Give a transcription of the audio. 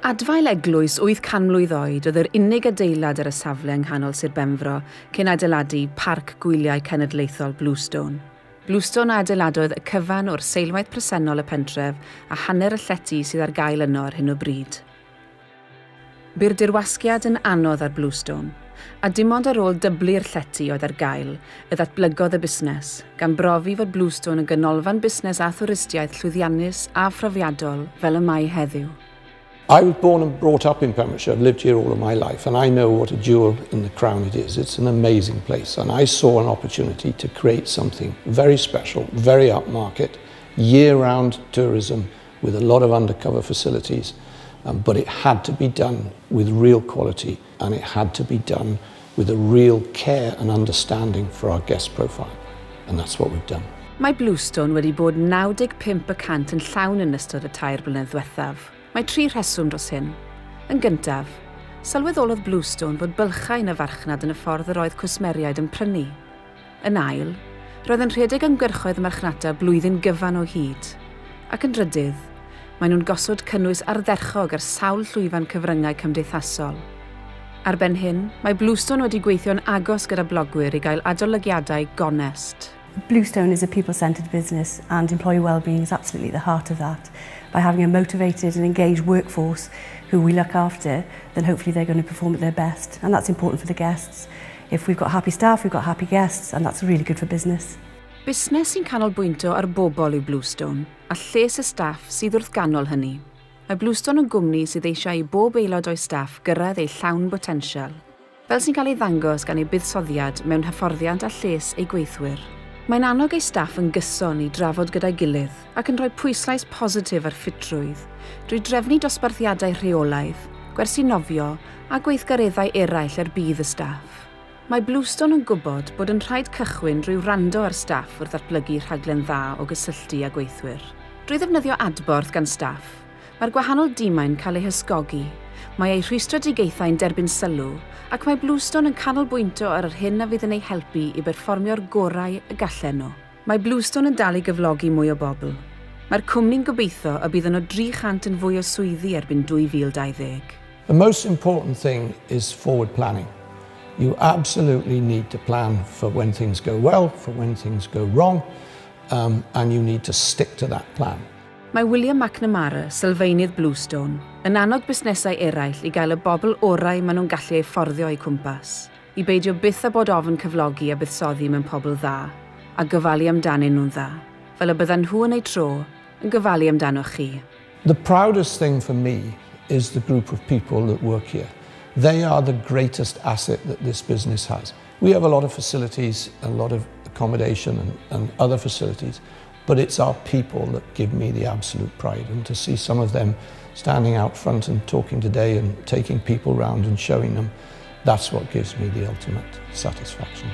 Adfail eglwys 800 mlwydd oed oedd yr unig adeilad ar y safle yng nghanol Sir Benfro cyn adeiladu Parc Gwyliau Cenedlaethol Bluestone. Bluestone a adeiladodd y cyfan o'r seilwaith presennol y pentref a hanner y llety sydd ar gael yno ar hyn o bryd. Bu'r dirwasgiad yn anodd ar Bluestone, a dim ond ar ôl dyblu'r llety oedd ar gael y ddatblygodd y busnes, gan brofi fod Bluestone yn ganolfan busnes a thwristiaeth llwyddiannus a phrofiadol fel y mae heddiw. I was born and brought up in Pembrokeshire. I've lived here all of my life and I know what a jewel in the crown it is. It's an amazing place and I saw an opportunity to create something very special, very upmarket, year-round tourism with a lot of undercover facilities. But it had to be done with real quality and it had to be done with a real care and understanding for our guest profile. And that's what we've done. Mae Bluestone wedi bod 95 y cant yn llawn yn ystod y tair blynedd ddiwethaf. Mae tri rheswm dros hyn. Yn gyntaf, sylweddolodd Bluestone fod bylchau yn y farchnad yn y ffordd yr oedd cwsmeriaid yn prynu. Yn ail, roedd yn rhedeg ymgyrchoedd marchnata blwyddyn gyfan o hyd. Ac yn drydydd, maen nhw'n gosod cynnwys ardderchog ar sawl llwyfan cyfryngau cymdeithasol. Ar ben hyn, mae Bluestone wedi gweithio'n agos gyda blogwyr i gael adolygiadau gonest. Bluestone is a people-centred business and employee well-being is absolutely at the heart of that. By having a motivated and engaged workforce who we look after, then hopefully they're going to perform at their best. And that's important for the guests. If we've got happy staff, we've got happy guests, and that's really good for business. Busnes sy'n canolbwyntio ar bobl yw Bluestone, a lles y staff sydd wrth ganol hynny. Mae Bluestone yn gwmni sydd eisiau i bob aelod o'i staff gyrraedd eu llawn botensial, fel sy'n cael ei ddangos gan ei buddsoddiad mewn hyfforddiant a lles ei gweithwyr. Mae'n annog ei staff yn gyson i drafod gyda'i gilydd ac yn rhoi pwyslais positif ar ffitrwydd drwy drefnu dosbarthiadau rheolaidd, gwersi nofio a gweithgareddau eraill er budd y staff. Mae Bluestone yn gwybod bod yn rhaid cychwyn drwy wrando ar staff wrth ddatblygu rhaglen dda o gysylltu â gweithwyr. Drwy ddefnyddio adborth gan staff, mae'r gwahanol dimau'n cael eu hysgogi, mae eu rhwystredigaethau'n derbyn sylw, ac mae Bluestone yn canolbwyntio ar yr hyn a fydd yn eu helpu i berfformio'r gorau y gallen nhw. Mae Bluestone yn dal i gyflogi mwy o bobl. Mae'r cwmni'n gobeithio y bydd yno 300 yn fwy o swyddi erbyn 2020. The most important thing is forward planning. You absolutely need to plan for when things go well, for when things go wrong, and you need to stick to that plan. Mae William McNamara, sylfaenydd Bluestone, yn annog busnesau eraill i gael y bobl orau maen nhw'n gallu eu fforddio o'u cwmpas, i beidio byth â bod ofn cyflogi a buddsoddi mewn pobl dda, a gofalu amdanyn nhw'n dda, fel y byddan nhw yn eu tro yn gofalu amdanoch chi. The proudest thing for me is the group of people that work here. They are the greatest asset that this business has. We have a lot of facilities, a lot of accommodation and other facilities, but it's our people that give me the absolute pride. And to see some of them standing out front and talking today and taking people round and showing them, that's what gives me the ultimate satisfaction.